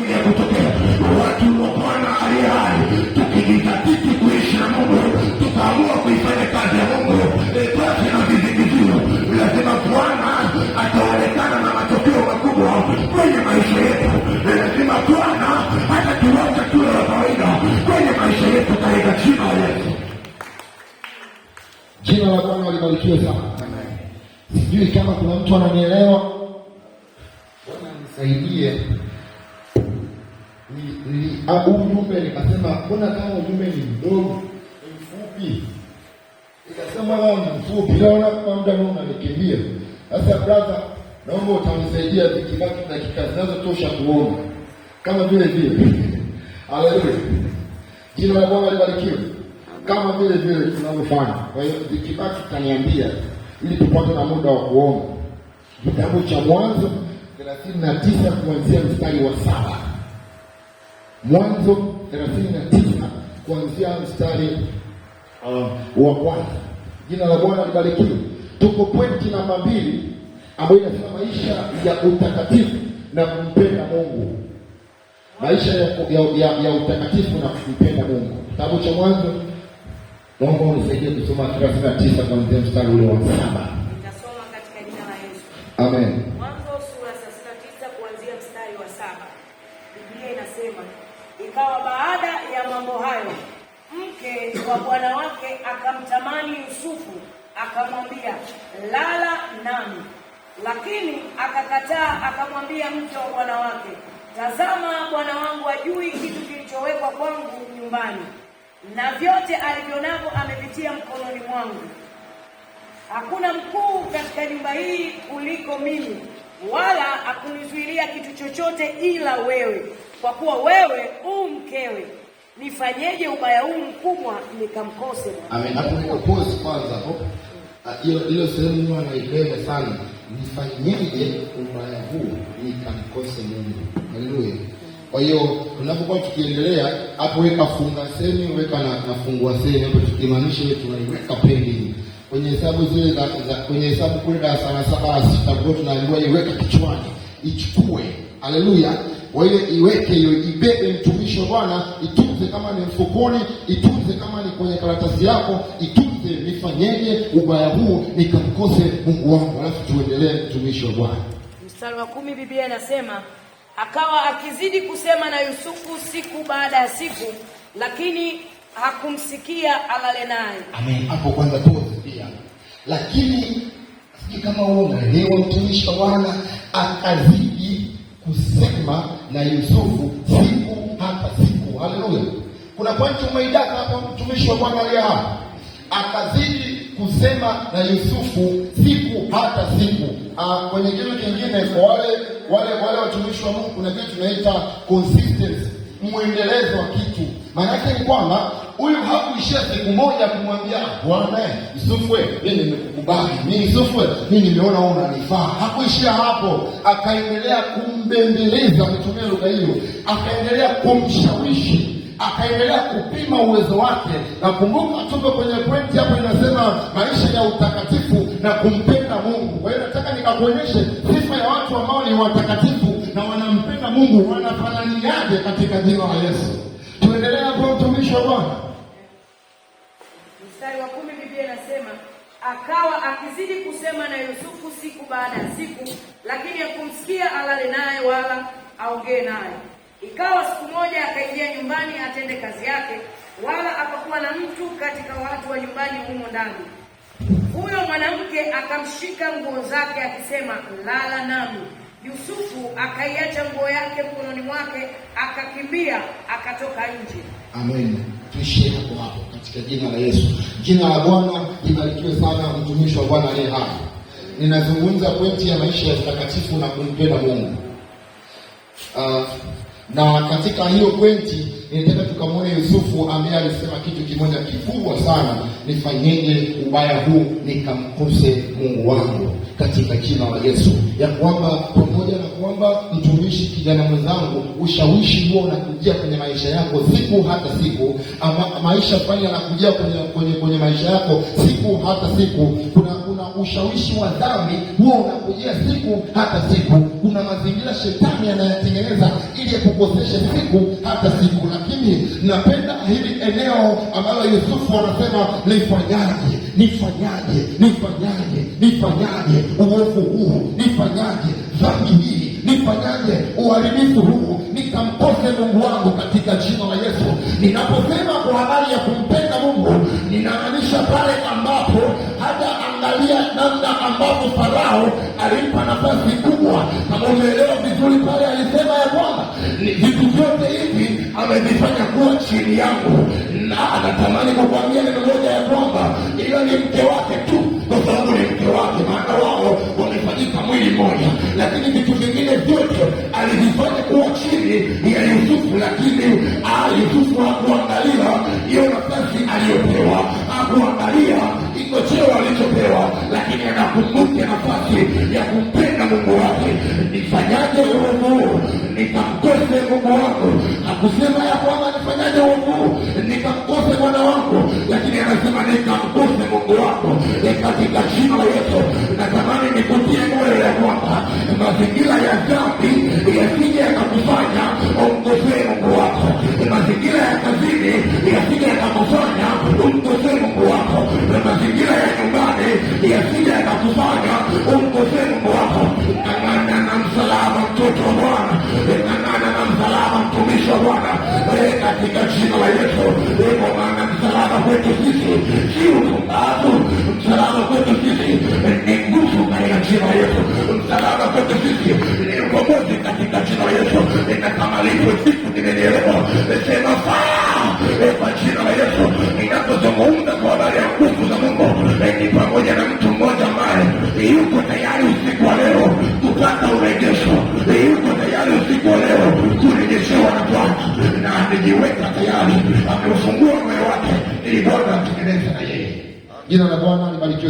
Kuja kutokea. Watu wa Bwana aliye hai, tukijizatiti kuishi na Mungu, tukaamua kuifanya kazi ya Mungu pasi na visingizio, lazima Bwana ataonekana na matokeo makubwa kwenye maisha yetu. Lazima Bwana hatatuacha tuwe wa kawaida kwenye maisha yetu katika jina la Yesu. Jina la Bwana libarikiwe sana. Sijui kama kuna mtu ananielewa. Bwana nisaidie. Huu ujumbe nikasema, mbona kama ujumbe ni mdogo, ni mfupi. Nikasema kama ni mfupi, naona kama muda huu unanikimbia. Sasa brother, naomba utanisaidia zikibaki dakika zinazotosha kuomba. Kama vile vile. Haleluya. Jina la Bwana libarikiwe. Kama vile vile tunavyofanya. Kwa hiyo zikibaki tutaniambia ili tupate na muda wa kuomba. Kitabu cha Mwanzo 39 kuanzia mstari wa 7. Mwanzo 39 kuanzia mstari wa kwanza. Jina la Bwana libarikiwe. Tuko pointi namba 2 ambayo inasema maisha ya utakatifu na kumpenda Mungu. Maisha ya utakatifu na kumpenda Mungu. Kitabu cha Mwanzo, naomba unisaidie kusoma 39 kuanzia mstari ule wa 7. Nitasoma katika jina la Yesu. Amen. Mwanzo sura 39 kuanzia mstari wa 7. Biblia inasema, ikawa baada ya mambo hayo, mke wa bwana wake akamtamani Yusufu, akamwambia, lala nami. Lakini akakataa, akamwambia mke wa bwana wake, tazama, bwana wangu hajui kitu kilichowekwa kwangu nyumbani, na vyote alivyonavyo amevitia mkononi mwangu. Hakuna mkuu katika nyumba hii kuliko mimi, wala hakunizuilia kitu chochote ila wewe, kwa kuwa wewe u mkewe. Nifanyeje ubaya huu mkubwa nikamkose Bwana? Amen. Hapo niko pause kwanza hapo. Hiyo sehemu huwa naipenda sana. Nifanyeje ubaya huu nikamkose Mungu? Haleluya. Kwa hiyo tunapokuwa tukiendelea hapo, weka funga semi, weka na fungua semi hapo, tukimaanisha ile tunaiweka pending. Kwenye hesabu zile za kwenye hesabu kule darasa la 7 la 6 kwa tunaambiwa iweke kichwani, ichukue. Haleluya. Kwa hiyo iweke hiyo, ibebe mtumishi wa Bwana, itunze kama ni mfukoni, itunze kama ni kwenye karatasi yako, itunze. Nifanyeje ubaya huu nikamkose Mungu wangu? Alafu tuendelee, mtumishi wa Bwana. Mstari wa 10 Biblia inasema, akawa akizidi kusema na Yusufu siku baada ya siku, lakini hakumsikia alale naye. Amen. Hapo kwanza pause pia. Lakini sijui kama wewe unaelewa, mtumishi wa Bwana akazidi kusema na Yusufu siku hata siku. Haleluya. Kuna pointi umeidaka hapo, mtumishi wa Bwana aliye hapa. Akazidi kusema na Yusufu siku hata siku. Kwenye kitu kingine kwa wale watumishi wa Mungu kuna kitu tunaita consistency, mwendelezo wa kitu. Maana yake ni kwamba huyu hakuishia siku moja kumwambia Bwana Yusufu, mimi nimekukubali, mimi Yusufu, mimi nimeona wewe unanifaa. Hakuishia hapo, akaendelea kumbembeleza, kutumia lugha hiyo, akaendelea kumshawishi, akaendelea kupima uwezo wake. Na kumbuka tuko kwenye pointi hapo inasema maisha ya utakatifu na kumpenda Mungu. Kwa hiyo nataka nikakuonyeshe sifa ya watu ambao ni watakatifu na wanampenda Mungu wanafananiaje katika jina la Yesu. Tuendelee hapo, mtumishi wa Bwana. Mstari wa 10 Biblia inasema, akawa akizidi kusema na Yusufu siku baada ya siku, lakini hakumsikia alale naye wala aongee naye. Ikawa siku moja akaingia nyumbani atende kazi yake, wala hapakuwa na mtu katika watu wa nyumbani humo ndani. Huyo mwanamke akamshika nguo zake akisema, lala nami. Yusufu akaiacha nguo yake mkononi mwake, akakimbia akatoka nje. Amen. Tuishie hapo hapo katika jina la Yesu. Jina la Bwana libarikiwe sana, mtumishi wa Bwana aliye hapa. Ninazungumza pointi ya maisha ya utakatifu na kumpenda Mungu. Na katika hiyo pointi nilitaka tukamwone Yusufu ambaye alisema kitu kimoja kikubwa sana, nifanyeje ubaya huu nikamkose Mungu wangu, katika jina la Yesu. Ya kwamba pamoja na kwamba mtumishi Kijana mwenzangu, ushawishi huo unakujia kwenye maisha yako siku hata siku. Ama, maisha fulani yanakujia kwenye maisha yako siku hata siku. Kuna ushawishi wa dhambi huo unakujia siku hata siku. Kuna mazingira shetani anayatengeneza ili akukoseshe siku hata siku. Lakini napenda hili eneo ambalo Yusufu anasema nifanyaje, nifanyaje, nifanyaje, nifanyaje uovu huu, nifanyaje dhambi hii, nifanyaje uharibifu huu, nikamkose Mungu wangu katika jina la Yesu. Ninaposema kwa habari ya kumpenda Mungu, ninamaanisha pale ambapo hata angalia namna ambapo Farao alimpa nafasi kubwa. Kama umeelewa vizuri, pale alisema ya kwamba vitu vyote hivi amevifanya kuwa chini yangu, na anatamani kukwambia neno moja ya kwamba ila ni mke wake tu, kwa sababu ni mke wake, maana wao wamefanyika mwili mmoja, lakini vitu vingine vyote alivifanya kuwa chini ya Yusufu. Lakini Yusufu hakuangalia hiyo nafasi aliyopewa, hakuangalia iko cheo alichopewa, lakini anakumbuka nafasi ya kumpenda Mungu wake. Nifanyaje uovu huu nikamkose Mungu wangu? Hakusema ya kwamba nifanyaje uovu huu nikamkose Bwana wangu, lakini anasema nikamkose Mungu wangu. Katika jina la Yesu natamani nikutie moyo ya kwamba mazingira ya dhambi yasije yakakufanya umkosee Mungu wako, mazingira ya kazini yasije yakakufanya umkosee Mungu wako, mazingira ya nyumbani yasije yakakufanya umkosee Mungu wako. Ng'ang'ana na msalaba, mtoto wa Bwana, ng'ang'ana na msalaba, mtumishi wa Bwana, katika jina la Yesu. Kwa maana msalaba kwetu sisi si upumbavu, msalaba kwetu sisi ni nguvu katika jina la Yesu. Msalaba kwetu sisi ni ukombozi katika jina la Yesu. Na kama lipo siku nimenielewa, sema fire kwa jina la Yesu. Ninapozungumza kwa habari ya nguvu za Mungu, ni pamoja na mtu mmoja ambaye yuko tayari usiku wa leo kupata urejesho, yuko tayari usiku wa leo kurejeshewa na Bwana, na amejiweka tayari, ameufungua moyo wake ili Bwana atengeneze na yeye. Jina la Bwana libarikiwe.